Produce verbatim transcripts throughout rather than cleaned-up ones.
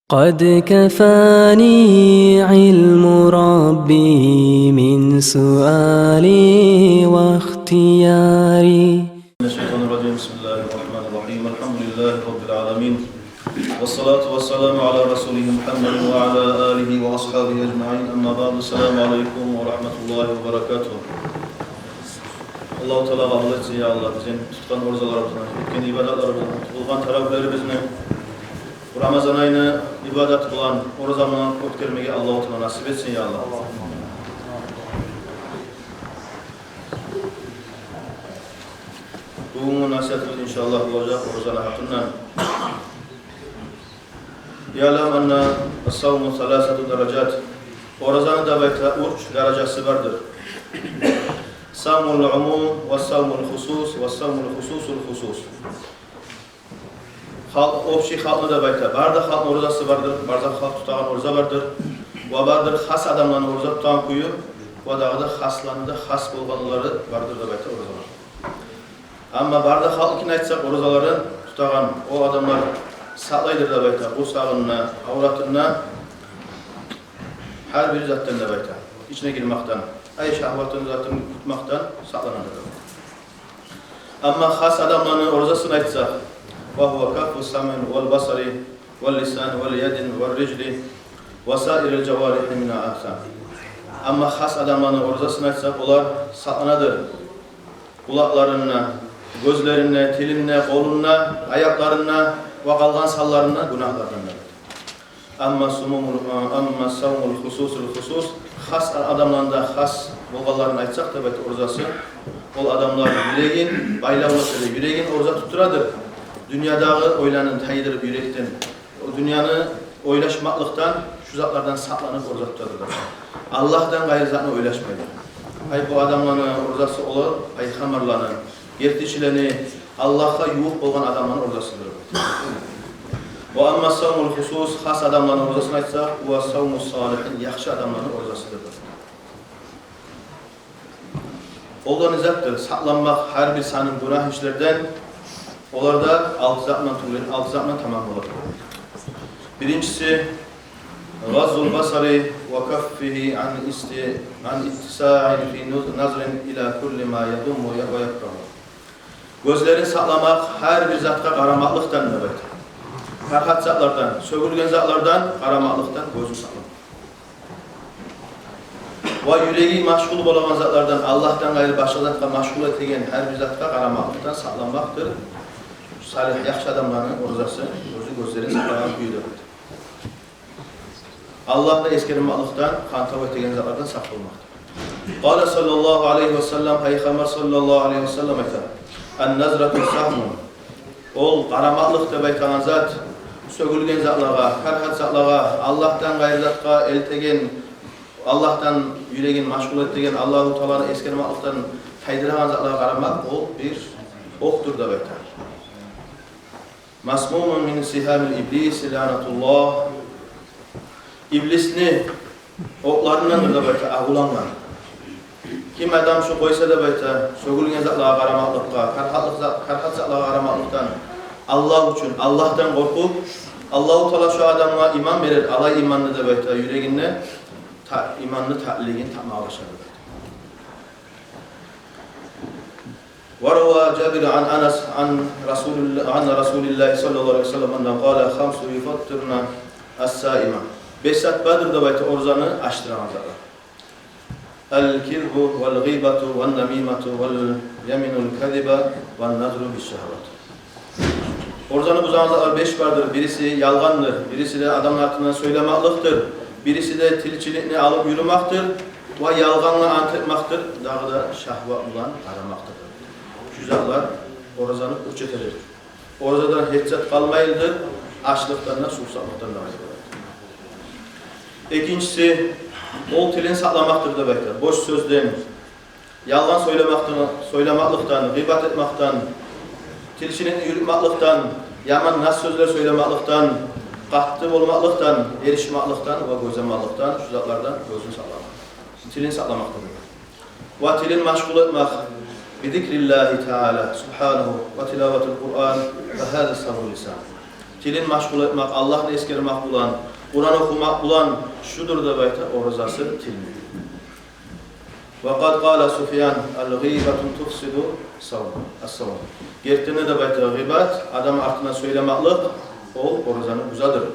قد كفاني علم ربي من سؤالي واختياري. من الشيطان الرجيم. بسم الله الرحمن الرحيم. الحمد لله رب العالمين. والصلاة والسلام على رسوله محمد وعلى آله وأصحابه أجمعين. أما بعد. السلام عليكم ورحمة الله وبركاته. Аллагьу Таала къабул этсин, я Аллагь, бизин тутгъан оразаларыбызны, этген ибадатларыбызны, къылгъан таравигьлерибизни, бу Рамазан айны ибадат булан, ораза булан оьтгермеге Аллагьу Таала насип этсин, я Аллагь. Бугюнгю насигьатыбыз, иншааллагь, болажакъ оразаны гьакъындан. اعلم أن الصوم ثلاثة درجات. Оразаны, деп айта, уьч даражасы бардыр. صوم العموم وصوم الخصوص وصوم الخصوص الخصوص. Халкъ, общий халкъны, деп айта, бары да халкъны оразасы бардыр, бары да халкъ тутагъан ораза бардыр. Ва бардыр хас адамланы ораза тутагъан кюю, ва дагъы да хасланы да хас болгъанлары бардыр, деп айта, оразалар. Амма бары да халкъныкин айтсакъ, оразаларын тутагъан о адамлар сакълайдыр, деп айта, къурсагъын да, авратын да, гьар бир затдан, деп айта, ичине гирмакъдан, ай шагьватын, затын кютмакъдан сакъланадыр, деп айта. Амма хас адамланы оразасын айтсакъ, وهو كف السمع والبصر واللسان واليد والرجل وسائر الجوارح من الآثام. Амма хас адамланы оразасын айтсакъ, олар сакъланадыр къулакъларын да, гёзлерин де, тилин де, къолун да, аякъларын да ва къалгъан санларын да гюнагьлардан да. أما صوم، أما صوم الخصوص الخصوص, хас адамланы да хас болгъанларын айтсакъ, деп айта, оразасы, ол адамлар юрегин байлавлу этеди, юрегин ораза тутдурадыр. Дюньядагъы ойланы тайдырып юрекден, о дюньяны ойлашмакълыкъдан, шу затлардан сакъланып ораза тутадыр. Аллагьдан къайры затны ойлашмайды. Ай, бу адамланы оразасы олар пайхаммарланы, гертичилени, Аллагьгъа ювукъ болгъан адамланы оразасыдыр. وأما صوم الخصوص, хас адамланы оразасын айтсакъ, هو صوم الصالحين, яхшы адамланы оразасыдыр. Олар не затдыр? Сакъланмакъ гьар бир санын гюнагь ишлерден, олар да алты затдан тюгюл, алты затдан тамам бола. Биринчиси, غض البصر وكفه عن است-، عن اتساع في نظر إلى كل ما يذم ويكره. Гёзлерин сакъламакъ гьар бир затгъа къарамакълыкъдан, деп айта. Карагьат затлардан, сёгюлген затлардан къарамакълыкъдан гёзюн сакъламакъ. Ва юреги машгъул болагъан затлардан, Аллагьдан къайры башгъа затгъа машгъул этеген гьар бир затгъа къарамакълыкъдан сакъланмакъдыр салигь, яхшы адамланы оразасы, оьзю гёзлерин сакълагъан кюйдюр. Аллагьны эсгермакълыкъдан, хантав этеген затлардан сакъ болмакъдыр. قال صلى الله عليه وسلم, Пайхаммар саллаллагьу алайгьи васаллам айта: النظرة سهم. Ол къарамакълыкъ деп айтагъан зат, сёгюлген затлагъа, карагьат затлагъа, Аллагьдан къайры затгъа элтеген, Аллагьдан юрегин машгъул этеген, Аллагьу Тааланы эсгермакълыкъдан тайдырагъан затлагъа къарамакъ, ол бир окъдур деп айта. مسموم من سهام إبليس لعنة الله. Иблисни окъларындандыр деп айта, агъулангъан. Ким адам шу къойса деп айта, сёгюлген затлагъа къарамакълыкъгъа, карагьатлыкъ зат, карагьат затлагъа къарамакълыкъдан, Аллагь учун, Аллагьдан къоркъуп, Аллагьу Таала шу адамгъа иман берер, алай иманны деп айта, юрегинде та-, иманны татлилигин татмагъа башлар. وروى جابر عن أنس عن رسول الله، عن رسول الله صلى الله عليه وسلم أنه قال: خمس يفطرن الصائم. Беш зат бардыр деп айта оразаны ачдырагъан затлар. الكذب والغيبة والنميمة واليمين الكاذبة والنظر بالشهوات. Оразаны бузагъан затлар беш бардыр. Бириси ялгъандыр, бириси де адамны артындан сёйлемакълыкъдыр, бириси де тилчиликни алып юрюмекдир ва ялгъангъа ант этмекдир, дагъы да шагьват булан къарамакъдыр. Шу затлар оразаны пуч этедир. Оразадан гьеч зат къалмайлыдыр, ачлыкъдан да, сувсаплыкъдан да айрыла. Экинчиси, ол тилин сакъламакъдыр деп айта. Бош сёзден, ялгъан сёйлемакъдан, сёйлемакълыкъдан, гъыйбат этмекден, тилчиликни юрютмакълыкъдан, яман нас сёзлер сёйлемакълыкъдан, къатты болмакълыкъдан, эришмакълыкъдан ва гёземакълыкъдан, шу затлардан гёзюн сакъламакъ, тилин сакъламакъдыр. Ва тилин машгъул этмек بذكر الله تعالى سبحانه وتلاوة القرآن، فهذا صوم اللسان. тилин машгъул этмек, Аллагьны эсгермек булан, Къуран охумакъ булан, шудур деп айта оразасы тилни. Ва къад къала Суфьян: «Ал-гъибату туфсиду савм, ас-савм». Гертиден де деп айта, гъибат, адам артына сёйлемеклик, ол оразаны бузадыр.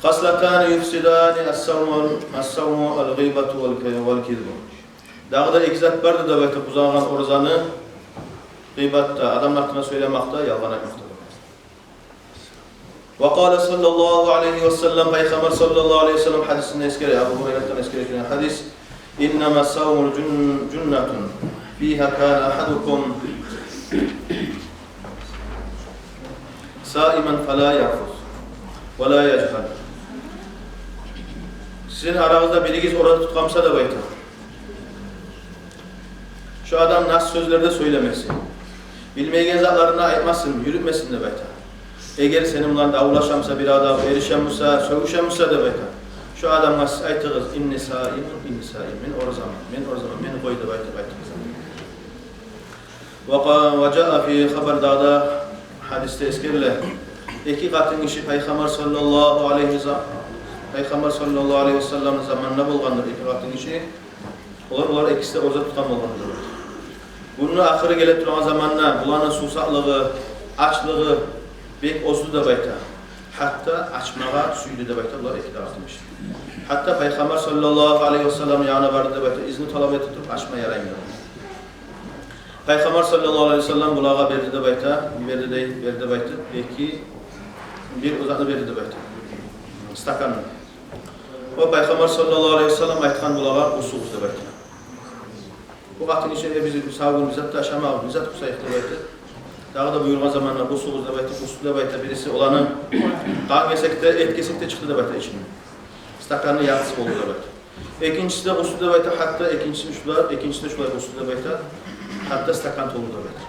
«Хаслатани юфсидани ас-савма, ас-савма ал-гъибату вал-, вал-кизбу». Дагъы да эки зат бардыр деп айта бузагъан оразаны: гъибат да, адам артына сёйлемек де, ялгъан айтмакъ да. Ва къала саллаллагьу алайгьи ва саллам, Пайхаммар саллаллагьу алайгьи ва саллам гьадисинде эсгере, Абу Гьурайратдан эсгерилген гьадис: «Иннама савму жун-, жуннатун, фигьа кана агьадукум саиман фала ярфус ва ла яжгьал». Сизин арагъызда биригиз ораза тутгъан буса деп айта, шо адам нас сёзлер де сёйлемесин, билмейген затларын да айтмасын, юрютмесин деп айта. Эгер сени булан давлашгъан буса бир адам, эришген буса, сёгюшген буса деп айта, шо адамгъа сиз айтыгъыз: «Инни саимун, инни саим, мен оразаман, мен оразаман, мени къой», – деп айтып айтыгъыз. Ва къа-, ва жаа фи хабар, дагъы да гьадисде эсгериле, эки къатын гиши Пайхаммар саллаллагьу алайгьи за-, Пайхаммар саллаллагьу алайгьи ва саллам заманында болгъандыр эки къатын гиши. Олар, олар экиси де ораза тутгъан болгъандыр. Гюнню ахыры геле турагъан заманда буланы сувсаплыгъы, ачлыгъы бек озду деп айта. Гьатта ачмагъа сюйдю деп айта булар эки де къатын гиши. Гьатта Пайхаммар саллаллагьу алайгьи ва саллам янына барды деп айта, изну талап этип туруп, ачма яраймы деп. Пайхаммар саллаллагьу алайгьи ва саллам булагъа берди деп айта, берди дей, берди деп айта, эки, бир узакъны берди деп айта, стаканны. Ва Пайхаммар саллаллагьу алайгьи ва саллам айтгъан булагъа: «Къусугъуз», – деп айта. Бу къатын гиши: «Э, биз сав гюн бир зат да ашамагъыз, бир зат къусайыкъ», – деп айта. Дагъы да буюргъан заманда: «Къусугъуз», – деп айта, къусду деп айта. Бириси оланы къан гесек де, эт гесек де чыкъды деп айта ичинден. Стаканны яртысы болду деп айта. Экинчиси де къусду деп айта, гьатта экинчиси шулай, экинчиси де шулай къусду деп айта, гьатта стакан толду деп айта.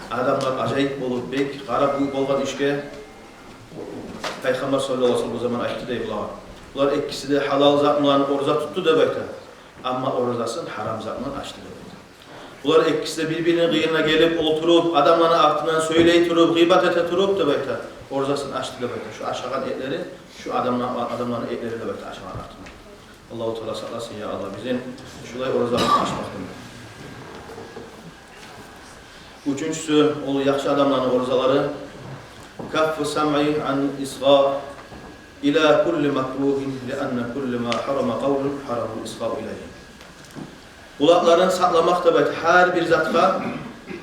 Адамлар ажайып болуп, бек къарап уьй болгъан ишге, Пайхаммар саллаллагьу алайгьи ва саллам о заман айтды дей булагъа: «Булар экиси де гьалал зат булан ораза тутду», – деп айта, – «амма оразасын гьарам зат булан ачды», – деп айта. Булар экиси де бир-бирини къырыйына гелип олтуруп, адамланы артындан сёйлей туруп, гъыйбат эте туруп, деп айта, оразасын ачды деп айта. Шо ашагъан этлери, шо адамла-, адамланы этлери деп айта, ашагъан артындан. Аллагьу Таала сакъласын, я Аллагь, бизин шулай ораза ачмакъдан. Уьчюнчюсю, ол яхшы адамланы оразалары: «Каффу самъи ан исгъа ила кулли макругьин, лианна кулла ма гьарама къавлун гьарама исгъау илайгьи». Къулакъларын сакъламакъ деп айта, гьар бир затгъа,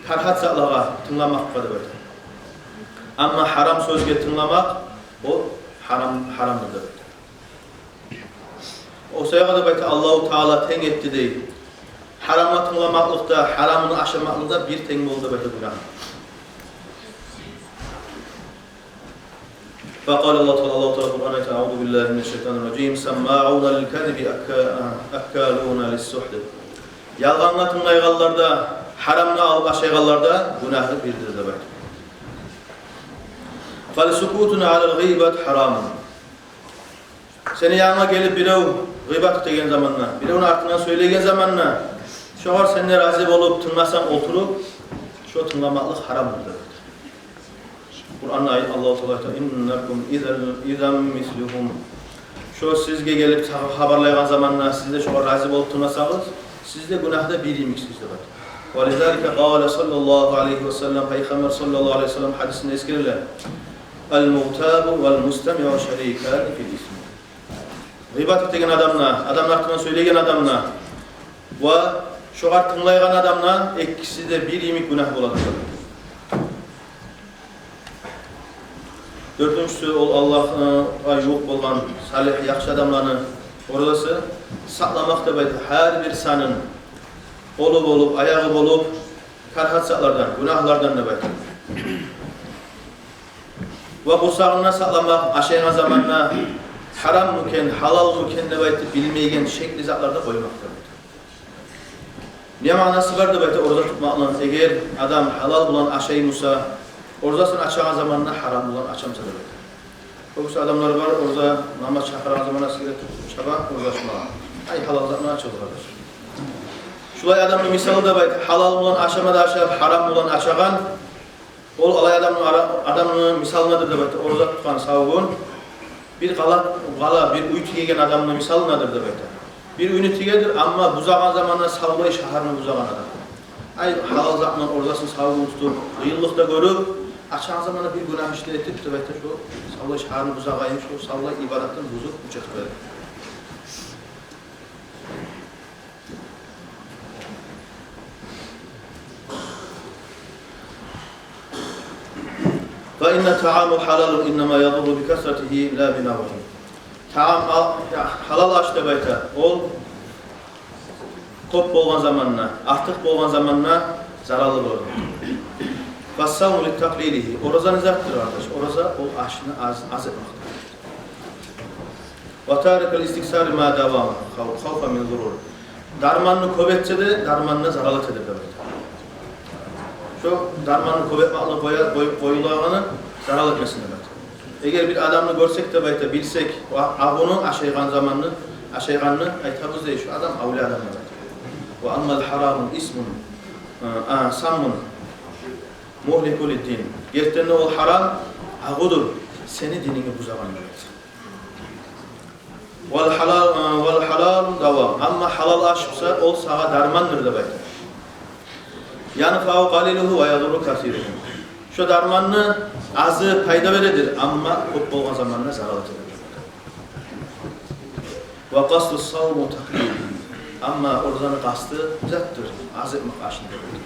карагьат затлагъа тынгламакъгъа деп айта. Амма гьарам сёзге тынгламакъ, о гьарам, гьарамдыр деп айта. О саягъа деп айта, Аллагьу Таала тенг этди дей. Гьарамгъа тынгламакълыкъда, гьарамны ашамакълыкъда бир тенг болду деп айта гюнагь. Факъала Аллагьу Таала, Аллагьу Таала Къуранда айта: «Аузу биллагьи мина шшайтани рражим. Саммаъуна лил казиби акка-, аккалуна лис сухт». Ялгъангъа тынглайгъанлар да, гьарамны алып ашайгъанлар да гюнагьы бирдир деп айта. Фас сукуту алал гъыйбати гьарамун. Сени янынга гелип бирев гъыйбат этеген заманда, биревню артындан сёйлейген заманда, шогъар сен де рази болуп, тынгласанг олтуруп, шо тынгламакълыкъ гьарамдыр деп айта. Къуранда ай-, Аллагьу Таала айта: «Иннакум изан, изан мислугьум». Шо сизге гелип сагъа хабарлайгъан заманда сиз де шогъар рази болуп тынгласагъыз, сиз де гюнагьда бир йимиксиз деп айта. Ва лизалика къала саллаллагьу алайгьи ва саллам, Пайхаммар саллаллагьу алайгьи ва саллам гьадисинде эсгериле: «Ал-мугътабу вал-мустамиъу шарикани фил исми». Гъыйбат этеген адам да, адамны артындан сёйлейген адам да ва шогъар тынглайгъан адам да, экиси де бир йимик гюнагь боладыр. Дёртюнчюсю, ол Аллагьгъа ювукъ болгъан салигь, яхшы адамланы оразасы сакъламакъ деп айта гьар бир санын, къолу болуп, аягъы болуп, карагьат затлардан, гюнагьлардан деп айта. Ва къурсагъын да сакъламакъ, ашайгъан заманда гьараммы экен, гьалалмы экен деп айтып билмейген шекли затлар да къоймакъ деп айта. Не маънасы бар деп айта ораза тутмакъны, эгер адам гьалал булан ашай буса, оразасын ачагъан заманда гьарам булан ача буса деп айта. Кёбюсю адамлар бар, ораза намаз чакъырагъан заманда сигарет тутуп чаба ораза ачмагъа. Ай, гьалал затны ачыгъыз, къардаш. Шулай адамны мисалы деп айта, гьалал булан ашама да ашап, гьарам булан ашагъан, ол алай адамны ара-, адамны мисалындадыр деп айта. Ораза тутгъан сав гюн бир къала, къала, бир уьй тигеген адамны мисалындадыр деп айта. Бир уьйню тигедир, амма бузагъан заманда савлай шагьарны бузагъан адам. Ай, гьалал зат булан оразасын сав гюн тутуп, къыйынлыкъ да гёрюп, ачагъан заманда бир гюнагь иш де этип деп айта, шо савлай шагьарны бузагъан йимик, шо савлай ибадатын бузуп, учуп къоя. فإن الطعام الحلال إنما يضر بكثرته لا بنوعه. Таам ал-, я, гьалал аш деп айта. Ол кёп болгъан заманда, артыкъ болгъан заманда зараллы болур. فالصوم لتقليله. Ораза не затдыр, къардаш? Ораза ол ашны аз, аз этмекдир. وترك الاستكثار مع الدوام خوفا من الضرر. Дарманны кёп этсе де, дарманны зарал этедир деп айта. Шо дарманны кёп этмакълыкъ къоя-, къой-, къоюлагъаны зарал этмесин деп айта. Эгер бир адамны гёрсек деп айта, билсек, ва агъуну ашайгъан заманны, ашайгъанны айтабыз дей, шо адам авлия адам деп айта. وأما الحرام إثم، а, а, سم مهلك للدين. Гертиден де ол гьарам агъудур, сени динингни бузагъан деп айта. والحلال، а, والحلال دواء. Амма гьалал аш буса, ол сагъа дармандыр деп айта. ينفع قليله ويضر كثيره. Шо дарманны азы пайда бередир, амма кёп болгъан заманда зарал этедир. وقصد الصوم تقليله. Амма оразаны къасты затдыр, аз этмек ашны деп айта.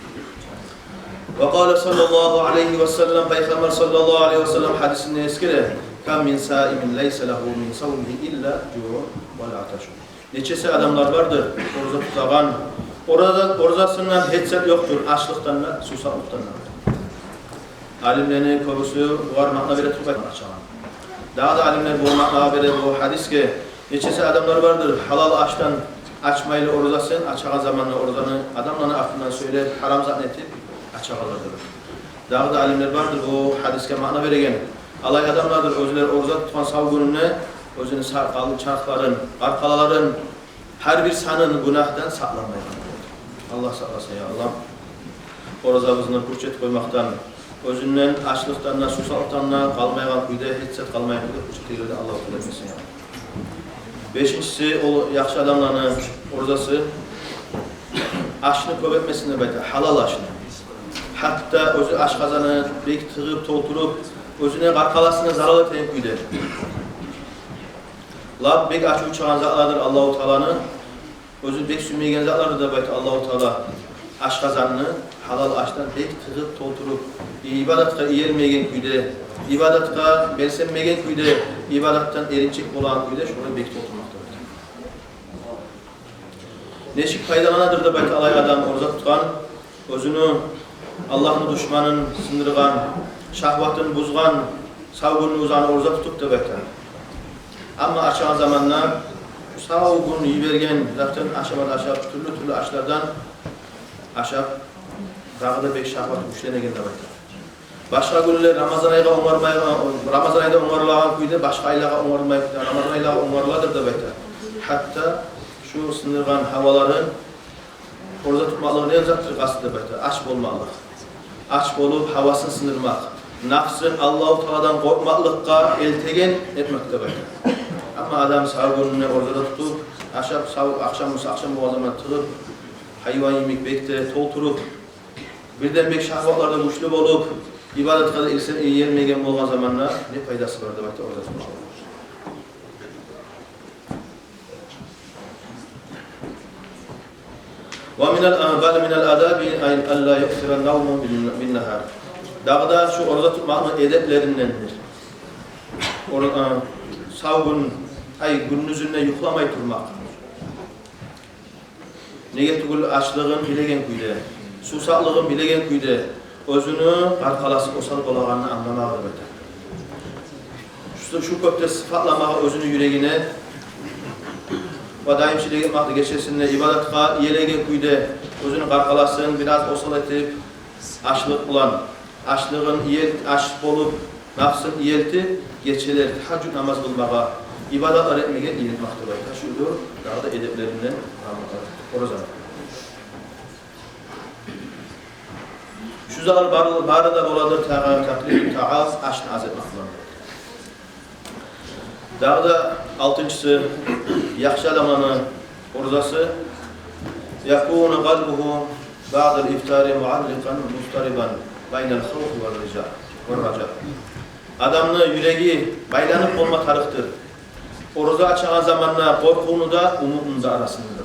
وقال صلى الله عليه وسلم, Пайхаммар саллаллагьу алайгьи ва саллам гьадисинде эсгере: كم من صائم ليس له من صومه إلا الجوع والعطش. Нечесе адамлар бардыр, ораза тутагъан, ораза-, оразасындан гьеч зат ёкъдур, ачлыкъдан да, сувсаплыкъдан да. Алимлени кёбюсю бугъар маъна бере туруп айтгъан ачагъан. Дагъы да алимлер бу маъна бере бу гьадисге. Нечесе адамлар бардыр, гьалал ашдан ачмайлы оразасын, ачагъан заманда оразаны адамланы артындан сёйлеп, гьарам затны этип ачагъанлар да бар. Дагъы да алимлер бардыр бу гьадисге маъна береген. Алай адамлардыр, оьзлер ораза тутгъан сав гюнюнде оьзюню са-, къалын чархларын, къаркъараларын, гьар бир санын гюнагьдан сакъланмайгъан. Аллагь сакъласын, я Аллагь. Оразабызны пуч этип къоймакъдан, оьзюнден ачлыкъдан да, сувсаплыкъдан да къалмайгъан кюйде, гьеч зат къалмайгъан кюйде пуч этегенлерден Аллагь къабул этмесин, я Аллагь. Бешинчиси, ол яхшы адамланы оразасы ашны кёп этмесин деп айта, гьалал ашны. Гьатта оьзю ашкъазаны бек тыгъып, толтуруп, оьзюне къаркъарасына зарал этеген кюйде. Лап бек ачуву чыгъагъан затладыр Аллагьу Тааланы, оьзю бек сюймейген затладыр деп айта Аллагьу Таала. Ашкъазанны гьалал ашдан бек тыгъып толтуруп, ибадатгъа иелмейген кюйде, ибадатгъа белсенмейген кюйде, ибадатдан эринчек болагъан кюйде шолай бек толтурмакъ деп айта. Нечик пайдаланадыр деп айта алай адам ораза тутгъан, оьзюню Аллагьны душманын сындыргъан, шагьватын бузгъан сав гюнню узагъына ораза тутуп деп айта. Амма ачагъан заманда сав гюн йиберген затын ашама да ашап, тюрлю-тюрлю ашлардан ашап, дагъы да бек шагьват гючленеген деп айта. Башгъа гюнлер Рамазан айгъа онгармай, Рамазан айда онгарылагъан кюйде башгъа айлагъа онгарылмай, Рамазан айлагъа онгарыладыр деп айта. Гьатта шу сындыргъан гьаваларын, ораза тутмакълыгъы не затдыр къасты деп айта? Ач болмакълыкъ. Ач болуп, гьавасын сындырмакъ. Напсын Аллагьу Тааладан къоркъмакълыкъгъа элтеген этмек деп айта. Амма адам сав гюнюне ораза да тутуп, ашап, сав, ахшам буса, ахшам болгъан заман тыгъып, гьайван йимик бек де толтуруп, бирден бек шагьватлар да гючлю болуп, ибадатгъа да илсе-, иелмейген болгъан заманда не пайдасы бар деп айта ораза тутмакъны? ومن ال-، بل من الآداب أن لا يكثر النوم بال-، بالنهار. Дагъы да шу ораза тутмакъны эдеплериндендир. Ора-, э, сав гюн, ай, гюндюзюнде юхламай турмакъ. Неге тюгюл ачлыгъын билеген кюйде, сувсаплыгъын билеген кюйде, оьзюню къаркъарасы осал болагъанын англамагъы деп айта. Шу, шу кюйде сыпатламагъы оьзюню юрегине ва даим шилик этмакъны гечесинде ибадатгъа иелеген кюйде оьзюню къаркъарасын бираз осал этип, ачлыкъ булан, ачлыгъын иелт-, ач болуп, напсын иелтип, гечелер тагьажжуд намаз къылмагъа, ибадатлар этмеге ийретмек деп айта. Шудур дагъы да эдеплеринден оразаны. Оразалар бары, бары да боладыр тагъа, такълилу ттаъам, ашны аз этмек булан. Дагъы да алтынчысы, яхшы адамланы оразасы, якуну къалбугьу баъдал ифтари муаллакъан музтарибан байнал хавфи ва ража, ва ража. Адамны юреги байланып болма тарыкъдыр ораза ачагъан заманда къоркъувну да, умутну да арасында.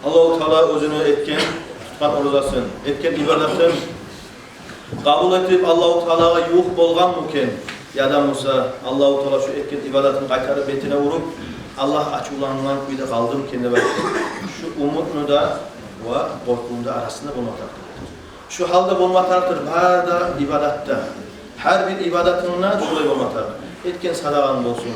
Аллагьу Таала оьзюню этген, тутгъан оразасын, этген ибадатын къабул этип, Аллагьу Таалагъа ювукъ болгъанмы экен, яда буса Аллагьу Таала шу этген ибадатын къайтарып бетине уруп, Аллагь ачувлангъан кюйде къалдымы экен деп айтып, шу умутну да ва къоркъувну да арасында болма тарыкъдыр. Шу гьалда болма тарыкъдыр бары да ибадатда. Гьар бир ибадатынгда шулай болма тарыкъ. Этген садагъанг болсун,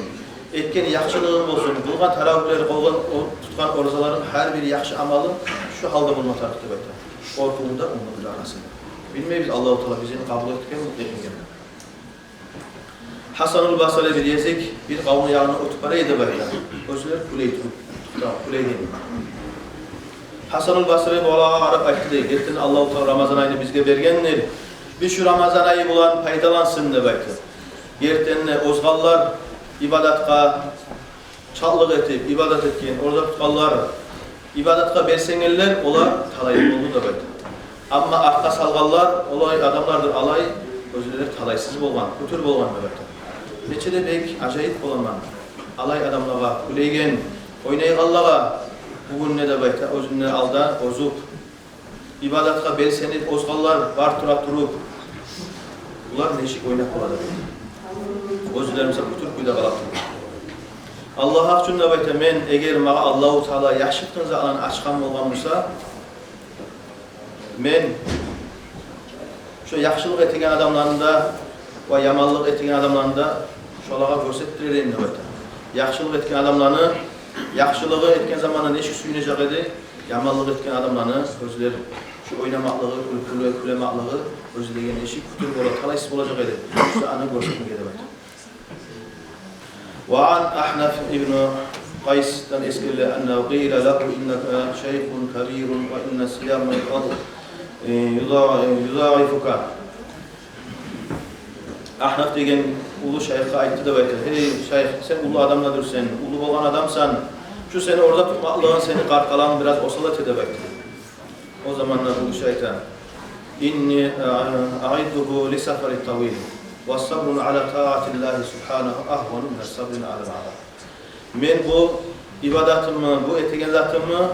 этген яхшылыгъынг болсун, къылгъан таравигьлери, къылгъан о-, тутгъан оразаларынг, гьар бир яхшы амалынг шу гьалда болма тарыкъ деп айта. Къоркъувну да, умутну да арасында. Билмейбиз, Аллагьу Таала бизин къабул этгенми, этмегенми. Гьасанул Басри бир гезик бир къавумну янындан оьтюп бара эди деп айта. Оьзлер кюлей туруп, тукътап, кюлейген. Гьасанул Басри болагъа къарап айтды дей: «Гертиден Аллагьу Таала Рамазан айны бизге бергендир. Биз шу Рамазан айы булан пайдалансын», — деп айтды. Гертиден де озгъанлар ибадатгъа чалтлыкъ этип, ибадат этген, ораза тутгъанлар, ибадатгъа белсенгенлер, олар талайлы болду деп айта. Амма артгъа салгъанлар, олай адамлардыр алай, оьзлери талайсыз болгъан, кютюр болгъан деп айта. Нече де бек ажайып боламан алай адамлагъа, кюлейген, ойнайгъанлагъа, бугюн не деп айта, оьзюнден алда озуп, ибадатгъа белсенип озгъанлар бар тура туруп, булар нечик ойнап бола деп айта. Оьзлери буса кютюр кюйде къалып тура. Аллагь гьакъ учун деп айта, мен, эгер магъа Аллагьу Таала яхшы этген затланы ачгъан болгъан буса, мен шо яхшылыкъ этеген адамланы да ва яманлыкъ этеген адамланы да шолагъа гёрсетдирер эдим деп айта. Яхшылыкъ этген адамланы яхшылыгъы этген заманда нечик сююнежек эди, яманлыкъ этген адамланы оьзлер шу ойнамакълыгъы, кюл-, кюле-, кюлемакълыгъы оьзлеге нечик кютюр бола, талайсыз болажакъ эди. Шо аны гёрсетмеге деп айта. Ва ан Агьнаф ибну Къайсдан эсгериле: «Аннагьу къила лагьу: иннака шайхун кабирун ва инна сыямакъ къад, э, юда-, э, юдаифука». Агьнаф деген уллу шайхгъа айтды деп айта: «Гьей шайх, сен уллу адам да дюрсен, уллу болгъан адамсан. Шу сени ораза тутмакълыгъынг сени къаркъарангны бираз осал эте», — деп айтды. О заманда бу гиши айта: «Инни, а, аиддугьу ли сафари тавил, ва сабрун ала таатиллагьи субгьанагьу агьвану мин сабрин алал азаб». Мен бу ибадатымны, бу этеген затымны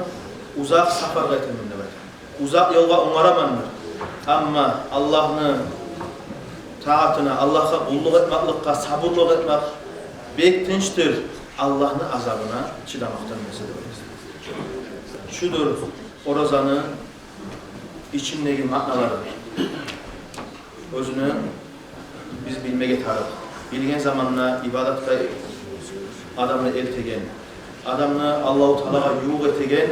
узакъ сапаргъа этемен деп айта. Узакъ ёлгъа онгараман деп. Амма Аллагьны таатына, Аллагьгъа къуллукъ этмакълыкъгъа сабурлукъ этмек бек тынчдыр Аллагьны азабына чыдамакъдан эсе деп айта. Шудур оразаны ичиндеги маъналары. Оьзюню биз билмеге тарыкъ. Билген заманда ибадатгъа адамны элтеген, адамны Аллагьу Таалагъа ювукъ этеген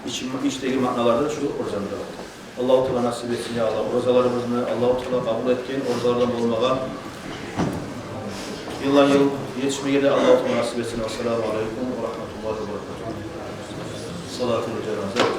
ич-, ичдеги маъналардыр шу оразаны да. Аллагьу Таала насип этсин, я Аллагь, оразаларыбызны Аллагьу Таала къабул этген оразалардан болмагъа, йылдан йыл етишмеге де Аллагьу Таала насип этсин. Ассаламу алейкум ва рагьматуллагьи ва баракатугь. Салатул жаназа.